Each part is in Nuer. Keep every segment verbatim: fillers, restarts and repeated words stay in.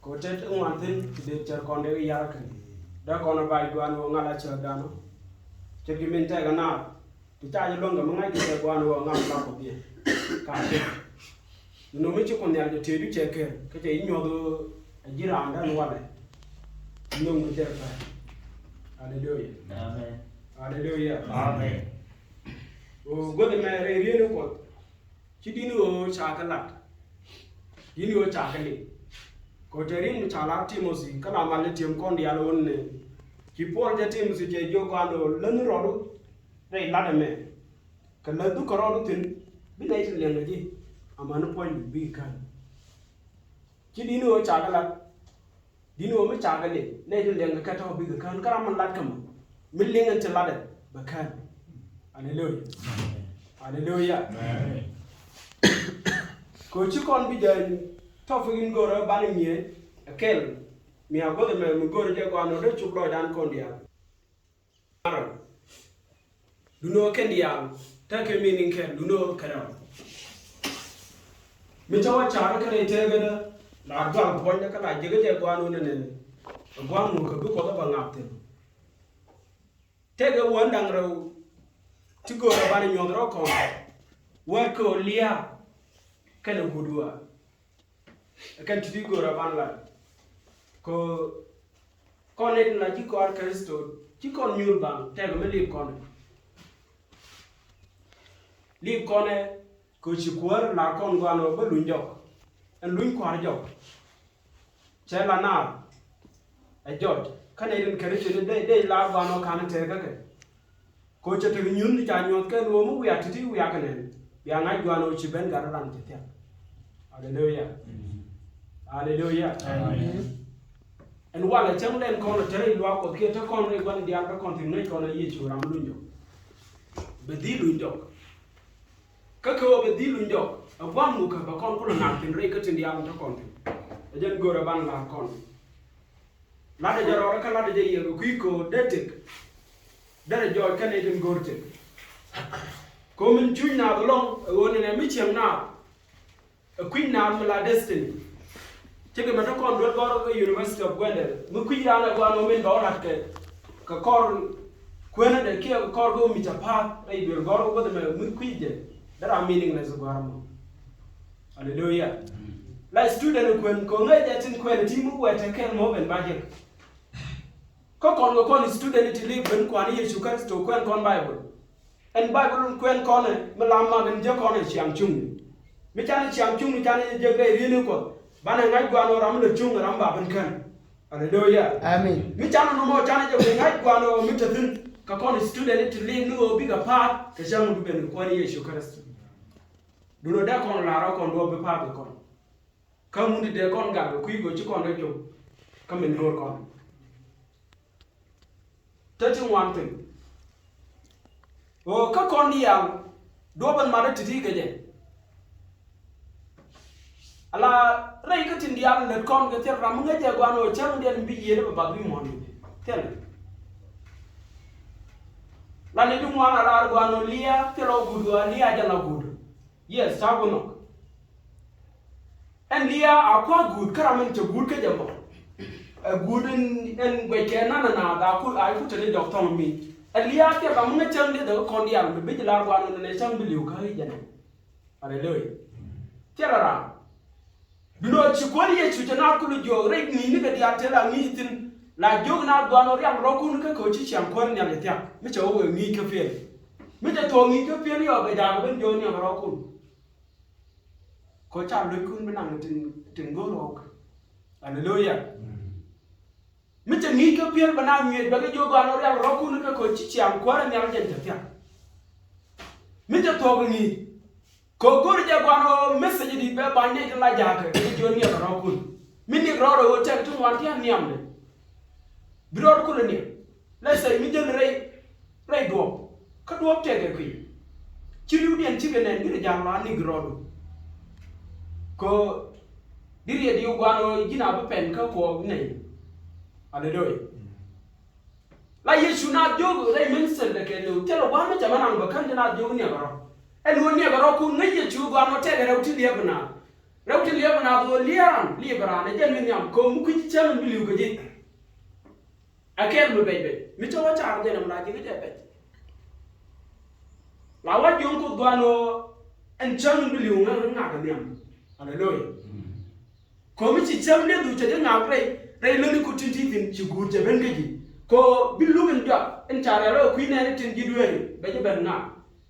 Kɛ tet in ŋuan thi̱n ti dee cär kɔn dee yar kɛn. Dee kɔn a bay guan wä ŋal a cär danɔ. Cär ki min tɛk a naar. Ti ca jɛ luäŋ kɛ mi ŋa̱c kɛ cär guan wä ŋal a lak kɔ biɛ. Ka tet. Ni no̱mi ci kun nhial jɛ tëëdu cɛ kër kä cɛ inyuɔth a ji̱ raan dan walɛ. Nöŋ mi cär pɛr. Aleluya. Amen. Aleluya. Amen. O guäth mɛ rɛy rieni kuɔth. Ci di̱t ni ɣöö ca kɛ lat. Di̱t ni ɣöö ca kɛ lik. Kɛ ɣöö te ri̱n mi ca lar Timothi kä la mal ni ti̱em kɔn diaal ɣöö ni. Ci Puɔl jɛ Timothi cɛ jiök kɔn ɣöö läthni rɔɔdu rɛy lat ɛmɛ. Kɛ läthdu kɛ rɔɔdu thi̱n bi nɛy tin liɛŋ kɛ ji̱. Amäni puɔ̱nydu bikɛ kän. Ci di̱t ni ɣöö ca kɛ lat. Di̱t ni ɣöö mi ca kɛ liŋ nɛy tin liɛŋkɛ kɛ tɔ̱ bikɛ kän kä ram mi lat kä mɔ mi liŋ ɛn ti latdɛ bɛ kän. Aleluya. Aleluya. Amen. Kɛ ɣöö ci kɔn bi jɛ tɔ̱ fi in go̱rä banɛ nyiee ɛ kɛl. Mi a guäth ɛmɛ mi go̱rä jɛ gɔaa nɔ dee cop lɔcdan kɔn diaal. Duundɛ ɣöö kɛn diaal tekɛ meaning kɛl, duundɛ ɣöö kɛn ɔ. Mi cä wä ca̱r kä rɛy tëëkädä la dual puɔ̱nydä kä la jek jɛ gua̱a̱r wä nɛnɛ. Ɛ gua̱a̱r ŋukä bi Kuɔth ɛ bä ŋa̱p thi̱n. Tekɛ wä da̱ŋ rɛw ti göörä banɛ nyuɔ̱th rɔ kɔn. Wä kɛ ɣöö lia̱a̱ kɛnɛ guut wä. Ɛ kɛn ti̱ti̱ göörä ban lat. Kɛ kɔn nɛy tin la ji̱ kɔaar Kritho ci kɔn nyuur baŋ tɛkɛ mi lip kɔnɛ. Lip kɔnɛ kɛ ci kuäär la kɔn gua̱a̱n ɣöö bä luny jɔk. Ɛn luny kua̱r jɔk. Cɛ la naar ɛ jɔc kä nɛy tin Kritho ni dee dee la gua̱a̱n ɣöö ka̱n tɛɛr kä kɛ. Kɛ ɣöö cɛ tek nyuun ca nyuɔ̱th kɛn ɣöö mi wiak ti̱ti̱ wiak kɛ nɛn bia ŋa̱c gua̱a̱n ɣöö ci ben gat ran cɛ thia̱k. Aleluya. Aleluya. Amen. Ɛn walɛ cäŋ lɛn kɔn ɛ te rɛy luaak Kuɔth kiɛ te kɔn rɛy gua̱n diaal kä kɔn thi̱n ŋäc kɔn ɛ Yecu ram luny jɔk. Bɛ dhil luny jɔk. Kä kɛ ɣöö bɛ dhil luny jɔk ɛ gua̱n ŋukä bɛ kɔn kulɛ ŋa̱k thi̱n rɛy kä tin diaal in te kɔn thi̱n. Ɛ jɛn go̱rɛ ban la̱r kɔn. Latdɛ jɛ rɔɔdɛ kä latdɛ jɛ yiëë kɛ kui̱ kɛ ɣöö dee tëk. Derɛ jɔɔc kɛnɛ tin go̱r tëk. Kɛ ɣöö min cuc naath ɛlɔ̱ŋ ɛ ɣöö nɛnɛ mi cieŋ naath. Ɛ kui̱ naath mi la destiny. Cikɛ mɛ te kɔn duel gɔr kä University of Gwendal mi kui̱ raan ɛ gua̱a̱n ɣöö min bɛ wä lat kɛ kɛ kɔr kuenädɛ kiɛ kɛ kɔr kä ɣöö mi ca pa̱a̱th rɛy duel gɔr ɣöö guäth ɛmɛ mi kui̱ jɛ. Derɛ a meaningless gua̱a̱r mɔ. Aleluya. La student kuɛn kɛ ŋäc ɛ tin kuɛn ti mi wɛt ɛ kɛn mɔ ben ba jek. Kä kɔn kɛ kɔn student ti li ben kuan Yecu Kritho kuɛn kɔn Bible. Ɛn Bible in kuɛn kɔn ɛ mi la mak in jek kɔn ɛ ciaŋ cuŋni. Mi can ciaŋ cuŋni can jek rɛy rieni Kuɔth banɛ ŋa̱c guan ɔ ram mi lɛ cuŋ ram ba ben kän. Aleluya. Amen. Mi can nɔmɔ can jek ŋa̱c guan ɔ mi te thi̱n kɛ kɔn student ti li ni ɣöö bikɛ pa̱a̱t kɛ cäŋ bi ben kɛ kuan Yecu Kritho. Duundɛ dee kɔn lar ɔ kɔn duɔ̱p bi pa̱a̱t kɛ kɔn. Kä ŋun ti dee kɔn gat kɛ kui̱ kɛ ci kɔn rɛc cop kä min no̱o̱r kɔn. Te ti ŋuan thi̱n. Ɣöö kä kɔn diaal duɔ̱p ɛn mat ɛ ti̱ti̱ kɛ jɛ. Ala rɛy kä tin diaal lät kɔn kɛ thil ram mi ŋäc jɛ guan ɣöö cäŋ diɛn bi yiëël bɛ bath wi̱i̱ muɔ̱ɔ̱n. Thil. La ni di ŋuan ala guan ɣöö lia̱a̱ thil ɔ guut ɣöö lia̱a̱ jɛ la guut. Yes, ca guun nhɔk. Ɛn lia̱a̱ a kua̱r guut kä ram in cɛ guut kä jɛ mɔ. Ɛ guut in ɛn guɛckɛ nan a naath a ku a ku te ni jɔk thɔŋ mi. Ɛ lia̱a̱ thil ram mi ŋäc cäŋ dieth ɛ kä kɔn diaal mi bi ji̱ lar gua̱a̱r in nɛ cäŋ bi li̱w kä i̱ jɛ nɛ. Aleluya. Thil ram. Duundɛ ɣöö ci Kuäär Yecu cɛ naath kul jiök rɛy ŋi̱i̱cnikɛ diaal tëë la ŋi̱i̱c thi̱n. La jiök naath gua̱a̱r in ɣöö rial rɔ̱kun kä kɛ ɣöö ci ciaŋ Kuäär nhial cɛ thia̱k. Mi cɛ wä wëë ŋi̱i̱c kä piɛl. Mi cɛ thuɔ̱k ŋi̱i̱c kä piɛl yɔɔ bɛ jaak ben jiök niɛk rɔ̱kun. Kɛ ɣöö ca lo̱ckun bi naŋ tin, tin go̱o̱r rɔ̱k. Aleluya. Mi cɛ ŋi̱i̱c kä piɛl bɛ na ŋi̱i̱c bɛ kɛ jiök gua̱a̱r in ɣöö rial rɔ̱kun kä kɛ ɣöö ci ciaŋ Kuäär nhial jɛn cɛ thia̱k. Mi cɛ thuɔ̱k ŋi̱i̱c. Kɛ ɣöö go̱o̱ri jɛ gua̱a̱r ɣöö message di bɛ ba̱ny nɛy tin la ja̱a̱kɛ kɛ jiök niɛk rɔ̱kun. Mi niɛk rɔɔdɛ ɣöö tɛk ti ŋuan ti a nhiamdɛ. Bi rɔɔd kulɛ niɛk. Let's say mi jäl rɛy, rɛy duɔ̱ɔ̱p. Kä duɔ̱ɔ̱p tɛkɛ kui̱. Ci riwdiɛn cikɛ nɛn, diri ja̱l la niɛk rɔɔdu. Kɛ ɣöö diri yɛ diw gua̱a̱r ɣöö ji̱n a bi pɛn kä kuɔɔk nɛy. Aleluya. La Yecu naath jiök rɛy ministry dɛ kɛɛliw thilɛ gua̱a̱r mi cɛ mɛ naŋ bɛ kän ti naath jiök niɛk rɔ. Ɛn ɣöö niɛk rɔ kun ŋäc Yecu gua̱a̱r ɣöö tɛkɛ rɛw ti liɛp naath. Dɔ̱k ti liɛp naath ɣöö liɛɛran liɛp raan ɛ jɛn mi nhiam kɛ ɣöö mi kui̱ci cäŋ in bi li̱w kɛ ji̱. Ɛ kɛl mi bɛc bɛc mi cä wä car jɛn ɛmɛ la ji̱ kɛ jɛ bɛc. La wä jiöŋ Kuoth gua̱a̱n ɣöö ɛn cäŋ in bi li̱w ŋa̱k ŋa̱k ɛ nhiam. Aleluya. Kɛ ɣöö mi ci cäŋ lieth ɣöö cɛ jɛ ŋa̱k rɛy rɛy lätni ku tin ti thi̱n ci guut cɛ ben kä ji̱. Kɛ ɣöö bi luk in jɔak in ca rial rɔ kui̱ nɛɛni tin ji̱ dueeri bɛ ji̱ ben ŋa̱k.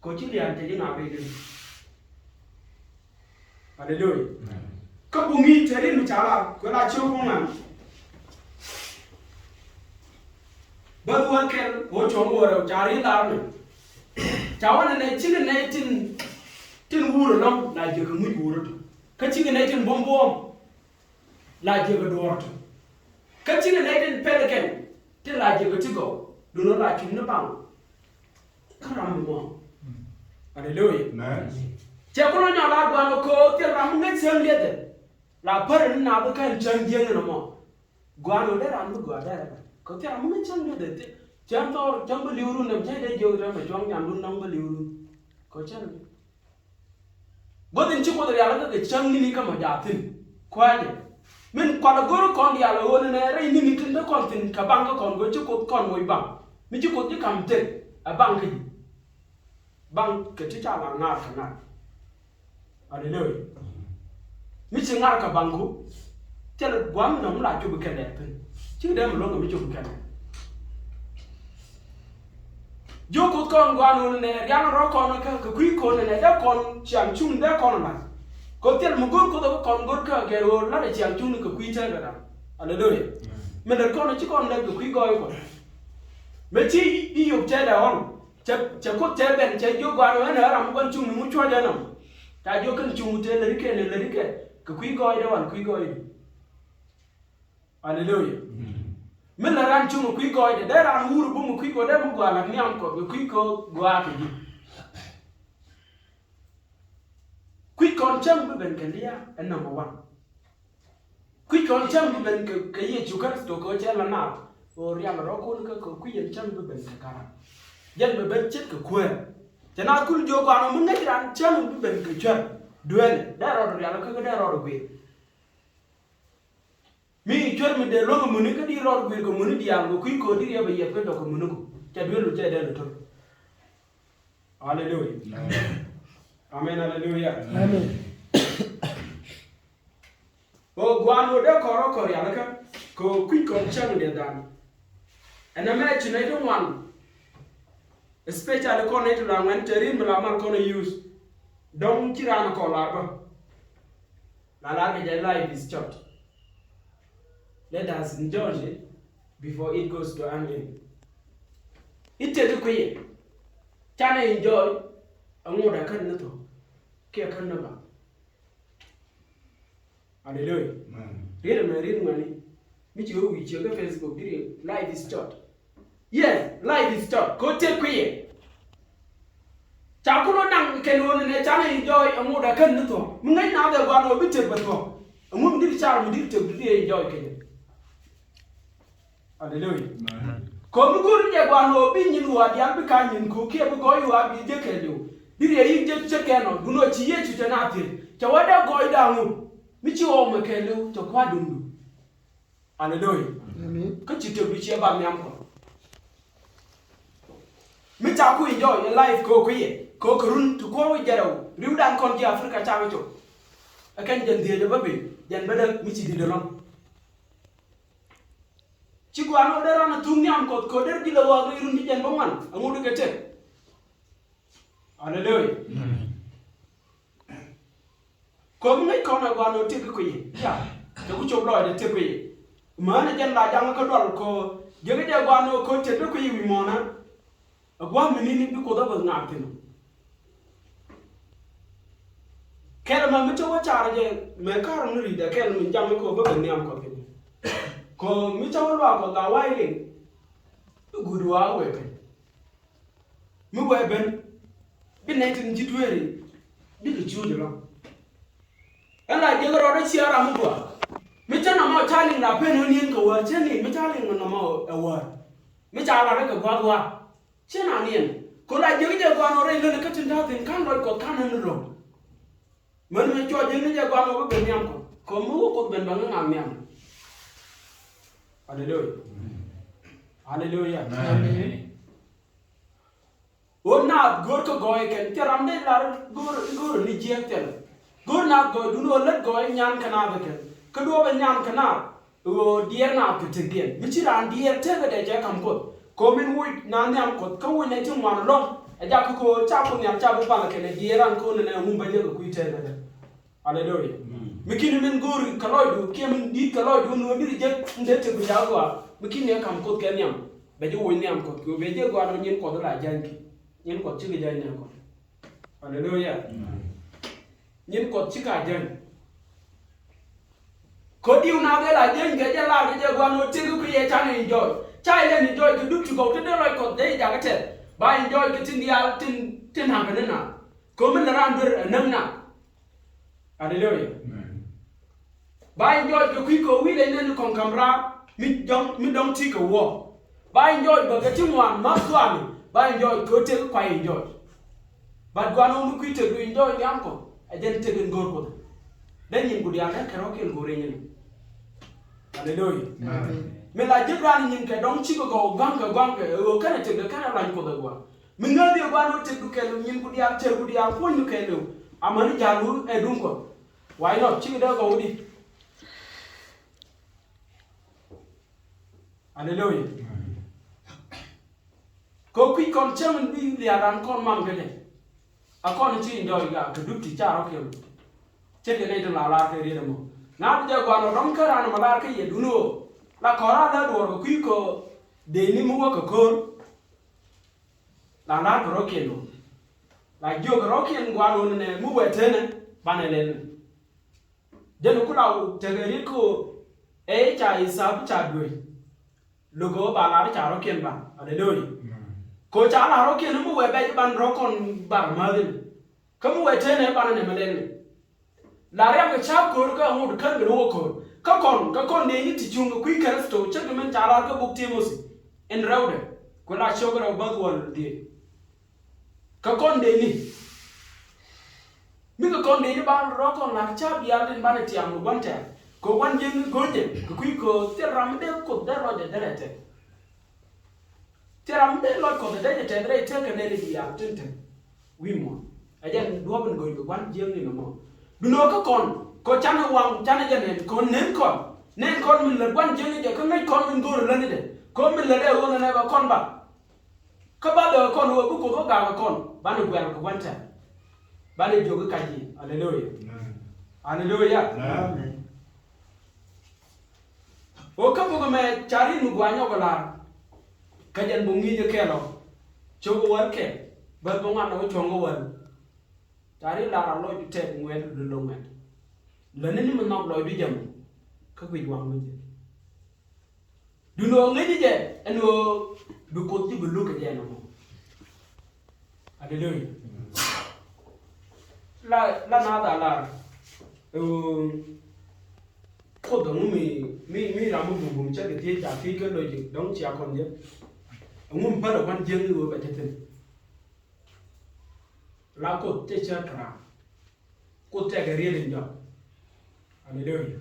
Kɛ ɣöö ci lia̱a̱n cɛ ji̱ ŋa̱k rɛy lätni. Aleluya. Amen. Kä buŋ i̱ te rin mi ca lar kuɛ la cio̱o̱k buŋ ŋa̱n. Bäth wä kɛl ɣöö cuɔ̱ŋ wä rɛw ca rin lar ni. Ca wä ni nɛy cikɛ nɛy tin, tin wur ɛlɔ̱ŋ la jiäk kɛ ŋui̱c wur ɛtɔ. Kä cikɛ nɛy tin buɔ̱m buɔ̱ɔ̱m la jiäk kɛ duɔ̱ɔ̱r ɛtɔ. Kä cikɛ nɛy tin pɛl kɛn tin la jiäk kɛ ti gɔw duundɛ la cuŋ ni baŋ. Kä ram mi mɔ. Aleluya. Amen. Cɛ kulɔ nyɔk la gua̱n kɛ ɣöö thil ram mi ŋäc cäŋ liɛthɛ. La pär ni naath kä ɛn cäŋ jiäkni nɔmɔ. Gua̱n ɣöö dee ram mi gɔaa dee rɛ bɛ kɛ thil ram mi ŋäc cäŋ liɛthɛ. Cäŋ thɔɔr cäŋ bä li̱w run nɛm cä dee jiök rɛ mɛ cuɔ̱ŋ nyan run nɔŋ bä li̱w run. Kɛ cäŋ. Gua̱th in ci Kuoth rial kä kɛ cäŋ ni̱ni kä mɔ jaa thi̱n. Kua̱nyɛ. Min kualɛ go̱r kɔn diaal ɣöö ni nɛ rɛy ni̱ni tin te kɔn thi̱n kɛ baŋ kä kɔn go̱r ci Kuoth kɔn moc baŋ. Mi ci Kuoth ji̱ ka̱m tek ɛ baŋ kä ji̱. Baŋ kɛ ti ca la ŋa̱r kɛ ŋa̱r. Aleluya. Mi ci ŋa̱r kɛ baŋku. Thilɛ gua̱a̱m mi nɔm la cop kɛn lɛ piny. Ci dee mi luɔ̱ŋ kɛ mi cop kɛn lɛ. Jiök Kuoth kɔn gua̱a̱n wun nɛ riaŋ rɔ kɔn kä kɛ kui̱ kɔn nɛ dee kɔn ciaŋ cuŋ dee kɔn la̱t. Kɛ thil mi go̱r Kuoth kɔn go̱r kä gɛr ɣöö la̱t ciaŋ cuŋ kɛ kui̱ tɛn kɛ ram. Aleluya. Min lät kɔn ci kɔn lät kɛ kui̱ gɔɔy kɔn. Mëë ci i̱ yop tɛɛdɛ ɣɔn. Cɛ, cɛ Kuoth cɛ ben cɛ jiök gua̱a̱r ɣän ɛ ram gua̱n cuŋni mu cuɔ̱c ɛnɔ. Ca jiök kɛn cuŋ tëë läri kɛn ɛ läri kɛ kɛ kui̱ gɔɔydɛ wan kui̱ gɔɔydɛ. Aleluya. Mm. Mi lɛ ran cuŋ ɛ kui̱ gɔɔydɛ dee ran wur bum ɛ kui̱ gɔɔydɛ mi gua̱a̱r la nhiam kɔth kɛ kui̱ kɛ gua̱a̱r kɛ ji̱. Kui̱ kɔn cäŋ bi ben kɛ lia̱a̱ ɛ number one. Kui̱ kɔn cäŋ bi ben kɛ, kɛ Yecu Kritho kɛ cɛ la naath. Ɣöö rial rɔ kun kä kɛ kui̱ yɛn cäŋ bi ben kɛ ka̱ra̱. Jɛn bɛ ben ce̱tkɛ kuäär. Cɛ na kul jiök gua̱a̱r mi ŋäc ran cäŋ bi ben kɛ cuɛr. Dueelɛ dee rɔɔd rial kä dee rɔɔd guir. Mi cuɛr mi dee luäŋ muni kä di rɔɔd guir kɛ muni diaal kɛ kui̱ kɔn di riɛp a yiɛp kä dɔk kɛ muni ku. Cɛ duel lu cɛ dee lu tör. Aleluya. Amen. Amen, aleluya. Amen. Ɣöö gua̱a̱n ɣöö dee kɔn rɔ kɔn rialikä kɛ ɣöö kui̱c kɔn cäŋ diɛ dhan. Ɛn ɛmɛ ci nɛy ti ŋuan, especially kɔn nɛy ti la ŋuɛn te rin mi la mal kɔn a use. Dɔ̱ŋ ci raan kɔn lar bä. La lar kɛ jɛ life is short. Let us enjoy it before it goes to an end. I̱ tëk i̱ kui̱ canɛ enjoy. Aŋot a kän ni thok kiɛ kän ni bak. Aleluya. Amen. Riet ɛmɛ riet ŋuɛni mi ci wee wi̱i̱ ciek kä Facebook diri life is short. Yes, life is short. Ko tek kui̱ yɛ. Ca kulɔ naŋ kɛn ɣöö nɛ canɛ enjoy ɛŋut ɛ kän ni thuɔ̱k. Mi ŋäc naath ɛ gua̱n ɣöö bi tek bɛ thuɔ̱k. Ɛŋu mi diri car mi diri tek diri enjoy kɛn. Aleluya. Amen. Kɛ mi go̱o̱ri jɛ gua̱n ɣöö bi nyin ɣɔaa diaal bi ka̱n nyin ko̱ kiɛ bi gɔɔy ɣɔaa bi jek kɛɛliw. Bi riɛk yi̱k jek cek kɛn ɔ duundɛ ci Yecu cɛ na thiec cɛ wä dee gɔɔy da̱a̱ŋ ɣöö mi ci ɣɔw mɛ kɛɛliw cɛ kua̱r duŋdu. Aleluya. Amen. Kä ci tëkdu ciɛ bam nhiam kɔn. Mi ca ku enjoy in life kɛ ɣöö kä yɛ kɛ ɣöö kɛ run ti kuɔ̱r wi̱c jɛrɛw ri̱wdan kɔn ji̱ Africa cakɛ cop. Ɛ kɛn jɛn dhieec ɛ bä ben jɛn bä däk mi ci di̱t ɛlɔ̱ŋ. Ci gua̱a̱r ni ɣöö dee ran a thuk nhiam Kuɔth kɛ ɣöö dee ji̱ lɛ ɣɔak rɛy run ti jɛn bä ŋuan aŋut kɛ tëk. Aleluya. Amen. Kɛ ɣöö mi ŋäc kɔn ɛ gua̱a̱r ni ɣöö tëk kui̱ ya cɛ ku cop lɔɔcdɛ tëk kui̱. Mään ɛ jɛn la jaŋ kä dual kɛ ɣöö jiäk jɛ gua̱a̱r ni ɣöö kɛ ɣöö tëk dee kui̱ wi̱i̱ muɔ̱ɔ̱nä. Ɛ gua̱a̱th mi ni̱n bi Kuoth ɛ bä ŋaak thi̱n. Kɛl ɛmɛ mi cä wä car jɛ mɛ ka̱r ni ri̱cdɛ kɛl mi jam mi kɛ ɣöö bä ben nhiam Kuɔth kɛ jɛ. Kɛ ɣöö mi cä wä luaak Kuɔth la wa̱i̱ liŋ. Bi guut wa̱a̱ wee ben. Mi wee ben bi nɛy tin ci dueeri bi kɛ cuuc ɛlɔ̱ŋ. Ɛn la jiäk rɔɔdɛ ciɛ ram mi gɔaa. Mi cä nɔmɔ ca liŋ la pen ɣän yɛn kɛ wäär cä ni̱n mi ca liŋ nɔmɔ ɛ wäär. Mi ca lat rɛ kɛ gua̱a̱th wa̱a̱. Cä na niɛn kɛ la jiäk jɛ gua̱a̱n ɔ rɛy lön kä tin ta̱a̱ thi̱n ka̱n lɔc Kuɔth ka̱n ɣän ni ro̱ŋ. Män mi cuɔ ji̱n ni jɛ gua̱a̱ŋ ɣöö bi ben nhiam Kuɔth. Kɛ mi wä Kuoth ben bä ŋa̱ŋ nhiam. Aleluya. Aleluya. Amen. Ɣöö naath go̱o̱r kä gɔɔy kɛn, thil ram dee lar go̱o̱r, go̱o̱r ni jiääk thilɛ. Go̱o̱r naath gɔɔydun ɣöö lät gɔɔy nyan kä naath kɛn. Kä duɔ̱ɔ̱p ɛ nyan kä naath ɣöö diɛɛr naath kɛ tekdiɛn. Mi ci raan diɛɛr tekɛ dee cɛ ka̱m Kuoth. Kɛ ɣöö min woc naath nhiam Kuɔth kä woc nɛy ti ŋuan ɛlɔ̱ŋ. Ɛ jak kä kɛ ɣöö ca Kuoth Nhial ca bi pal kɛnɛ diɛɛr ran kɛ ɣöö nɛnɛ ŋum bä jek kɛ kui̱ tekɛ dee. Aleluya. Amen. Mi kini min go̱o̱ri kɛ lɔcdu kiɛ min di̱t kɛ lɔcdu ni wä diri jek in dee tek bi jakä gɔaa. Mi kini ɛ ka̱m Kuoth kɛ nhiam. Bɛ ji̱ woc nhiam Kuɔth kɛ wä bɛ ji̱ gɔaa ni nyin Kuɔth la jany ki. Nyin Kuɔth cikɛ jany nhiam Kuɔth. Aleluya. Amen. Nyin Kuɔth cikɛ jany. Kɛ diw na bɛ la jany kɛ jɛ la kɛ jɛ gɔaa ni wä tek ki yɛ can enjoy. Ca ilɛ enjoy kɛ dup ti gɔw ti dee lɔc Kuɔth dee jakä tɛth. Ba enjoy kɛ tin diaal tin, tin naŋ kɛ ni na. Kɛ wä min lɛ ran duer ɛ näŋ na. Aleluya. Amen. Ba enjoy kɛ kui̱ kɛ wi̱i̱ leny nɛn kɔn ka̱m raar mi dɔ̱ŋ, mi dɔ̱ŋ ti kɛ wä. Ba enjoy bä kɛ ti ŋuan ma thuaani. Ba enjoy kɛ tek kuay enjoy. But guan wä mi kui̱ tek du enjoy nhiam Kuɔth. Ɛ jɛn tek in go̱o̱r Kuɔth. Dee nyin ku diaal dee kɛ rɔ̱kiɛn go̱o̱r in nyin. Aleluya. Amen. Mi la jek raan nyin kɛ dɔ̱ŋ cikɛ gɔw gua̱ŋ kɛ gua̱ŋ kɛ ɣöö kɛnɛ tek dee kɛnɛ lany Kuɔth ɛ gua̱a̱. Mi ŋäth yɛ gua̱n wä tëk du kɛɛliw nyin ku diaal cär ku diaal puɔ̱ny du kɛɛliw. Amäni ja̱l wä ɛ duŋ Kuɔth. Why not? Cikɛ dee gɔw di. Aleluya. Kɛ kui̱ kɔn cäŋ in bi lia̱a̱ ran kɔn mam kɛ lɛ. A kɔn ci in dɔɔc gaa kɛ dup ti ca rɔ kɛɛliw. Ce̱tkɛ nɛy ti la lar kɛ riet ɛmɔ. Na bi jɛ gua̱n ɔ dɔ̱ŋ kä ran ɛmɔ lar kä yɛ duni ɣöö la kɔn ran lɛ duɔ̱ɔ̱r kɛ kui̱ kɔ dee ni mi wä kɛ ko̱r. La la̱r kɛ rɔ̱kiɛn ɣöö la jiök kɛ rɔ̱kiɛn gua̱a̱r ɣöö nɛ mi wee tenɛ banɛ lɛl ni. Jɛn ku la tekɛ riet kä ɣöö ɛ ca Isap ca duec. Lo̱k ɣöö ba la̱r ca rɔ̱kiɛn ba. Aleluya. Kɛ ɣöö ca la̱r rɔ̱kiɛn mi wee bɛc ban rɔ̱ kɔn bar mäth in. Kä mi wee tenɛ banɛ nɛmɛ lɛl ni. La riam kɛ ca̱p ko̱r kä ŋot kän kɛ ni wä ko̱r. Kä kɔn, kä kɔn dee ni ti cuŋ kɛ kui̱ Kritho, ce̱tkɛ min ca lar kä buk Timothi in rɛwdɛ. Ku la cok rɛw bäth wäl dhieec. Kä kɔn dee ni. Mi kɛ kɔn dee ni ba rɔ kɔn la ca̱p diaal tin banɛ tiam kɛ gua̱n tɛ̈r. Kɛ gua̱n jiäkni go̱nyɛ, kɛ kui̱ ko̱r thil ram mi dee Kuoth dee lɔcdɛ dee rɛtɛ. Thil ram mi dee lɔc Kuɔth dee jɛ tɛth rɛy tekɛ nɛn i̱ diaal tin te wi̱i̱ muɔ̱ɔ̱n. Ɛ jɛn duɔ̱ɔ̱p in go̱o̱c kɛ gua̱n jiäkni nɔmɔ. Duundɛ ɣöö kä kɔn kɛ canɛ waŋ canɛ jɛ nɛn kɔn nɛn kɔn. Nɛn kɔn min lät gua̱n jiäkni jɛ kä ŋäc kɔn min go̱o̱r lätni dɛ. Kɔn min lät ɛ ɣöö nɛnɛ bɛ kɔn ba. Kä ba dee kɔn ɣöö bi Kuoth wä gaak kɛ kɔn banɛ guɛ̈r kɛ gua̱n tɛ̈r. Banɛ jiök i̱ kac yiëë. Aleluya. Amen. Aleluya. Amen. Ɣöö kä buk ɛmɛ ca ri̱t mi gua̱a̱ nyɔk ɛ la̱r. Kä jɛn buk ŋi̱i̱c ɛ kɛl ɔ. Cok ɛ wäl kɛl. Bäth bä ŋuan ɛ wä cuɔ̱ŋ ɛ wäl. Ca ri̱t la̱r a lɔcdu tɛth ŋuɛ̈t, lɔcdu lo̱ŋ ŋuɛ̈t. Lätni ni mi nhɔk lɔcdu jɛ mɔ. Kä guic waŋdu jɛ. Duundɛ ɣöö ŋäcni jɛ ɛn ɣöö bi Kuoth ji̱ bi luk kɛ jɛ nɔmɔ. Aleluya. La, la naath a lar. Ɛ ɣöö Kuoth ɛŋu mi, mi, mi ram mi bum bum cä kɛ thiec ca thiec kä logic dɔ̱ŋ cia kɔn jɛ. Ɛŋu mi pälɛ gua̱n jiäkni ɣöö bɛ te thi̱n. La Kuoth te cär kɛ raar. Kuoth tɛkɛ riet in jɔak. Aleluya.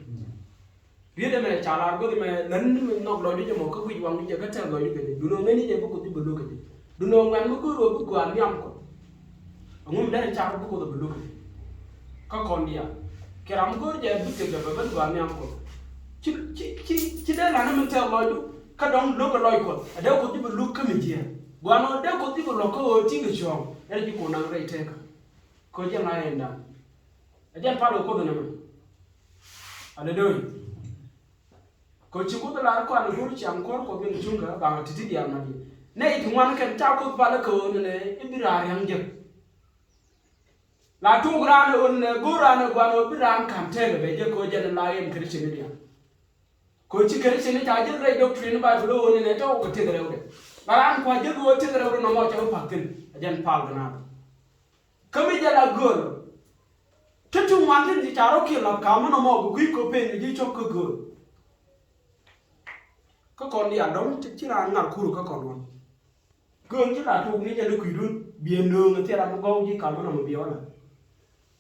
Riet ɛmɛ ca lar guäth ɛmɛ län ni mi nhɔk lɔcdu jɛ mɔ kä guic waŋdu jɛ kä tɛth lɔcdu kɛ jɛ. Duundɛ ŋäcni jɛ bi Kuoth ji̱ bi luk kɛ jɛ. Duundɛ ŋuɛ̈t mi go̱o̱r ɣöö bi gɔaa nhiam Kuɔth. Ɛŋu mi derɛ car bi Kuoth bi luk kɛ jɛ. Kä kɔn diaal. Kɛ ram mi go̱o̱r jɛ bi tekdɛ bɛ ben gɔaa nhiam Kuɔth. Ci, ci, ci, ci dee la̱t ni mi tɛth lɔcdu. Kä dɔ̱ŋ lo̱k kɛ lɔc Kuɔth. Ɛ dee Kuoth ji̱ bi luk kä mi jiääk. Gɔaa ni ɣöö dee Kuoth ji̱ bi luɔ̱k kä ɣöö ti̱i̱ kɛ cuɔ̱ɔ̱ŋ. Ɛ dee ji̱ ko̱n naŋ rɛy tëkä. Kɛ jɛn la ɛn da̱ŋ. Ɛ jɛn pal kɛ Kuoth ɛn ɛmɛ. Aleluya. Kɛ ci Kuoth lar kuan go̱o̱r ciaŋ kuɔr Kuɔth in cuŋ kɛ baŋ ti̱ti̱ diaal ma diɛ. Nɛ i̱ ti ŋuan kɛn ca Kuoth pal kɛ ɣöö nɛ i̱ bi raar yaŋ jek. La tuuk raan ɣöö nɛ go̱o̱r raan ɛ guan ɣöö bi raan ka̱n tɛɛkɛ bɛ jek kɛ ɣöö jɛn la yɛn Christian diaal. Kɛ ɣöö ci Christian ca jek rɛy doctrine Bible ɣöö nɛ tɔ̱ kɛ tëk rɛwdɛ. La raan kua jek ɣöö tëk rɛwdɛ nɔmɔ ca bi pa̱k thi̱n. Ɛ jɛn pal kɛ naath. Kä mi jɛ la gööl. Ti ti ŋuan tin ci ca rɔ kiɛ la̱th ka̱m mi nɔmɔ bi kui̱ kɔ pen mi ji̱ cop kä gööl. Kä kɔn diaal dɔ̱ŋ ci, ci raan ŋa̱r kur kä kɔn wan. Gööl ci la tok ni jɛ ni kui̱dun biɛ nööŋ thil ram mi gɔw ji̱ ka̱m mi nɔmɔ biɛ wä la̱th.